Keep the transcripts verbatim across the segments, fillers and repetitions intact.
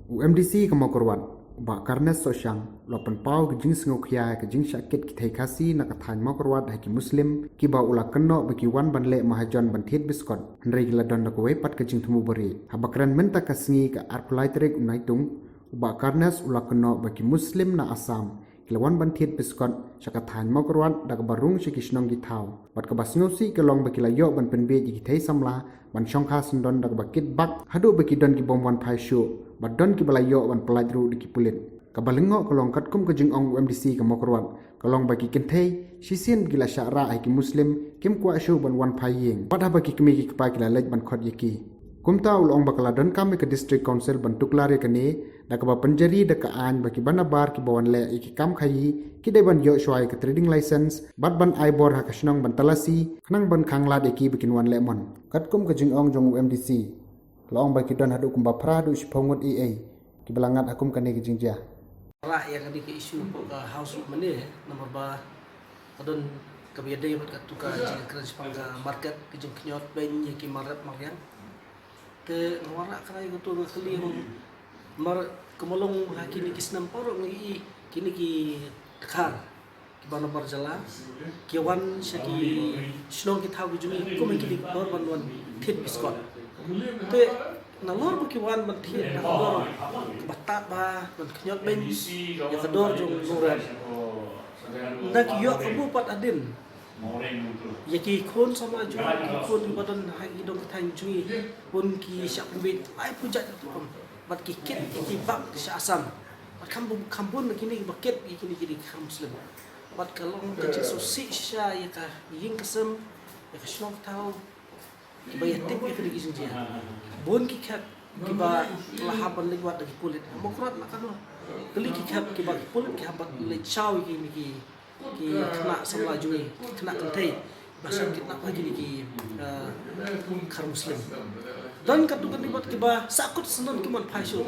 U MDC ka Mawkyrwat, u Bah Carnes Sohshang, u la pynpaw ka jingsngewkhia ïa ka jingshah kit ki thei Khasi na ka thaiñ Mawkyrwat ha ki Muslim, kiba u la kynnoh ba ki wan ban leh mahajon ban thied biskot, hynrei ki la don da kawei pat ka jingthmu bari. Haba kren mynta ka sngi ka arphew lai tarik u Naitung, u Bah Carnes u la kynnoh ba ki Muslim na Assam ki la wan ban thied biskot sha ka thaiñ Mawkyrwat da kaba rung sha ki shnong ki thaw. Bad kaba sngewsih ka long ba ki la ïoh ban pynbiej ïa ki thei samla ban shongkha syndon da kaba kit bak, haduh ba ki don ki bym wan phai shuh, bad don kiba la ïoh ban pyllait ruh da ki pulit. Kaba lyngngoh ka long, katkum ka jingong u MDC ka Mawkyrwat, ka long ba ki kynthei, shisien ba ki la shah rah ha ki Muslim, kim kwah shuh ban wan phai ïing. Bad haba ki kmie ki kpa ki la leit ban khot ïa ki. Kumta u la ong ba ka la donkam ïa ka District Council ban tuklar ïa kane, da kaba pynjari da ka aiñ ba kiba nabar kiba wan leh ïa ki kam khaïi ki dei ban ïoh shuwa ïa ka trading license, bad ban ai bor ha ka shnong ban talasi, khnang ban khanglad ïa ki ba kin wan leh mon. Katkum ka jingong jong u MDC, la ong ba ki don haduh kumba phra haduh shiphew ngut eiei kiba la ngat ha kum kane ka jingjia. Rah ïa kane ka issue hapoh ka House ruh mynne, namar ba ka don kaba ïadei bad katu ka jingkren shaphang ka market, ka jingkhñiot beiñ ïa ki mar rep mar riang. Te nga wanrah kane ïa katu, nga kylli, namar kumba long ha kine ki snem baroh ngi i kine ki dkhar kiba nabar jylla ki wan sha ki shnong ki thaw ki jong ngi kum ha kine ki por ban wan thied biskot. Te nalor ba ki wan ban thied na ka dor kaba tad bha, ban khñiot beiñ ïa ka dor jong u nongrep, nda ki ïoh kabu pat hadien ïa ki khun samla jong ki khun kiba don ha ki dong ki thaiñ jong ngi, bun ki shah pynbiej laiphew jait ruh, bad ki kit ïa ki bak sha Assam. Bad kham bun, kham bun na kine kiba kit ïa kine ki dei ki khar Muslim. Bad ka long ka jingsngewsih shisha ïa ka ïing ka sem, ïa ka shnong ka thaw, kiba ïa tip ïa kine ki jingjia. Bun ki khep kiba la hap ban leit wad da ki pulit. Mawkyrwat la ka long. Kylli ki khep kiba ki pulit ki hap ban leit shaw ïa kine ki, ki khynnah samla jong ngi, ki khynnah kynthei ba shah kidnap ha kine ki, eh, khar Muslim. Don katto katne pat kiba sahkut syndon kim wan phai shuh.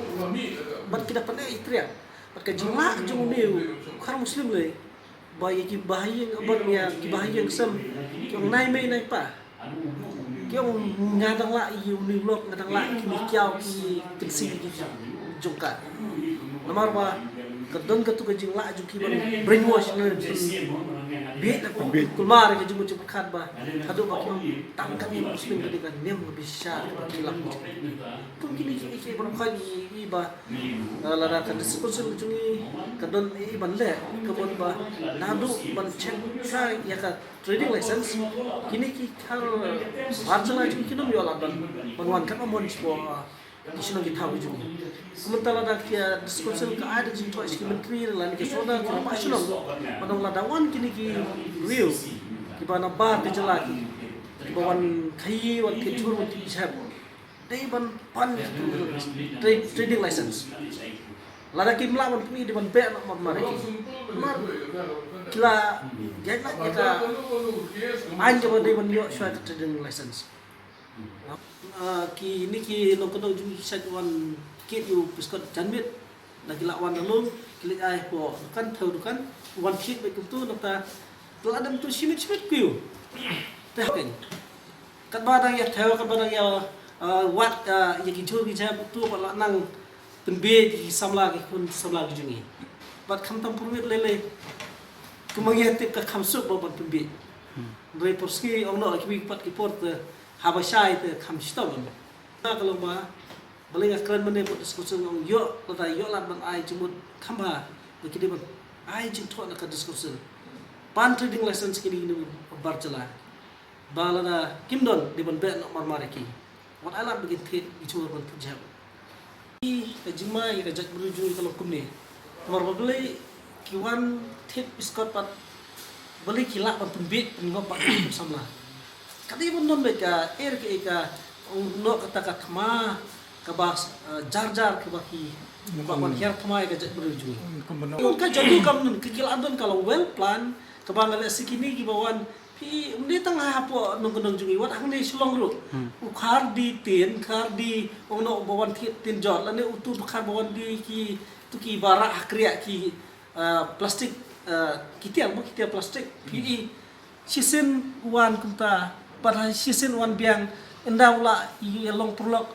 Bad ki da pyneh ïa ki triang. Bad ka jinglah jong une u khar Muslim lei, ba ïa ki bahaïing, ban ïa ki bahaïing sem, ki ong nai mei nai pa. Ki ong nga dang lah ïa une u lok, nga dang lah ïa kine ki kiaw ki kynsi ki jong ka. Namar ba ka don katu ka jinglah jong ki ban brainwash ne, pynbiej, na pynbiej kulmar ïa ka jingmut jingpyrkhat ba haduh ba ki ong tang kane ka Muslim ka dei ka niam ka bishar kaba ki lap. Kum kine ki, ki ban khot ïa i ba, eh, lada ka District Council jong ngi ka don i ban leh, ka ban ba naduh ban check ïa ka trading license, kine ki khar bar jylla jong ngi kin ym ïoh lad ban, ban wan, kan ym mon shapoh, ah, ki shnong ki thaw ki jong ngi. Kumta lada ki, ah, District Council ka ai da ka jingthoh sha ki myntri lane ki sordar ki rangbah shnong, ban ong lada wan kine ki riew kiba nabar ka jylla ki, kiba wan khaïi, wan thied jhur, wan thied jhep, dei ban pan tra-, trading license. Lada kim lah ban pyni, dei ban beh noh marmar ïa ki. Namar ki la ïaid lait ïa ka aiñ kaba dei ban ïoh shuwa ïa ka trading license. Ah, kine ki nongkyndong jong ngi ki shait wan kit ïa u biskot janmiet. Da ki la wan da lum, ki leit ai hapoh dukan, thew dukan, wan thied beit kumtu, nangta la dang tu shi minit shi minit kiew. Te hapdeng katba dang ïa thew, katba dang ïa, ah, wad, ah, ïa ki jhur ki jhep, tu pat la nang pynbiej ïa ki samla, ki khun samla ki jong ngi. Bad khamtam pyrmit lei lei, kumba ngi tip ka kham suk ba ban pynbiej. Hynrei por sngi ong noh la kiwei pat ki por te haba shai te kham shitom. Ka long ba balei nga kren mynne bad discussion, ong ïoh lada ïoh lad ban ai jingmut kham bha ba ki dei ban ai jingthoh na ka discussion. Pan trading license kine kine bar jylla. Ba lada kim don, dei ban beh noh marmar ïa ki. Wat ai lad ba kin thied, ki jhur ban thied jhep. Ka jingma ïa ka jaitbynriew jong ngi ka long kumne. Namar ba balei ki wan thied biskot pat, balei ki lah ban pynbiej pynngop bad ki samla. Ka dei ban don beit ka, eh, ka, eh, ka, ong noh kata ka thma kaba, eh, jar jar kaba ki, ba wan hiar thma ïa ka jaitbynriew jong ngi. Ka jadu kam don, ka ki la don ka long well plan, kaba nga leh sha kine kiba wan, phi, ym dei tang hapoh nongkyndong jong ngi, wat hangne Shillong ruh. U Khardi Tin, Khardi, ong noh ba wan thied tin jot, lane utu u Dkhar ba wan die ki, tu kiba rah ha kriah ki, ah, plastik, ah, ki tiar, ba ki tiar plastik, phi i. Shisien wan kumta, pat ha shisien wan biang, ynda u la ïa long paralok,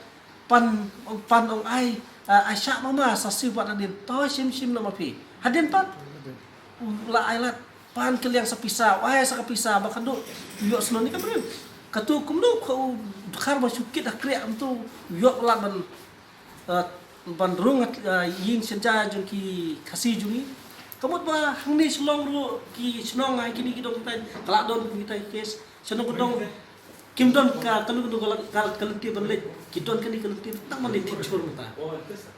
pan, ong pan ong ai, Ah, ai shah mama sa siew pat hadien to shim shim na ma phi. Hadien pat. U la ai lad pan ka liang sa pisa, u ai sa ka pisa ba kan duh. U ïoh shnong ni ka briew. Katu kumno ka u dkhar ba shu kit ha kriah kumtu u ïoh lad ban, ah, ban rung, ah, ïing shen ja jong ki Khasi jong ngi. Ka mut ba hangne Shillong ruh ki shnong ai kine ki dong kitai ka la don kitai case. Shnong ka dong kim don ka kanu kanu ka la- ka ka lynti ban leit, ki don kane ka lynti tang ban leit thied shur mynta.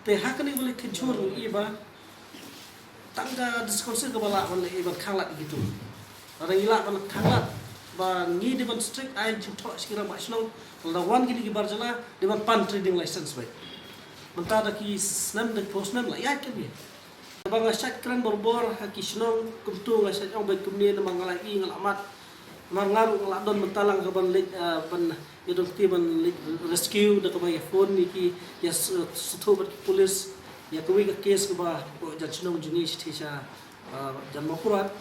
Te ha kane ban leit thied shur i ba tang ka District Council ka ba lah ban leit ban khang lad ïa kitu. Lada ngi lah ban khang lad ba ngi dei ban strict ai jingthoh sha ki rangbah shnong. Lada wan kine ki bar jylla dei ban pan trading license beit. Mynta da ki snem da ki phew snem la ïaid kane. Ba nga shait kren borbor ha ki shnong kumtu nga shait ong beit kumne namar nga la i nga la mat. Namar nga ruh nga la don mynta lang ka ban leit, ah, ban ïa don kti ban leit rescue da kaba ïa phone ïa ki ïa s- sngewthuh bad ki police ïa kawei ka case kaba jan shnong jong ngi shithi sha, ah, jan Mawkyrwat.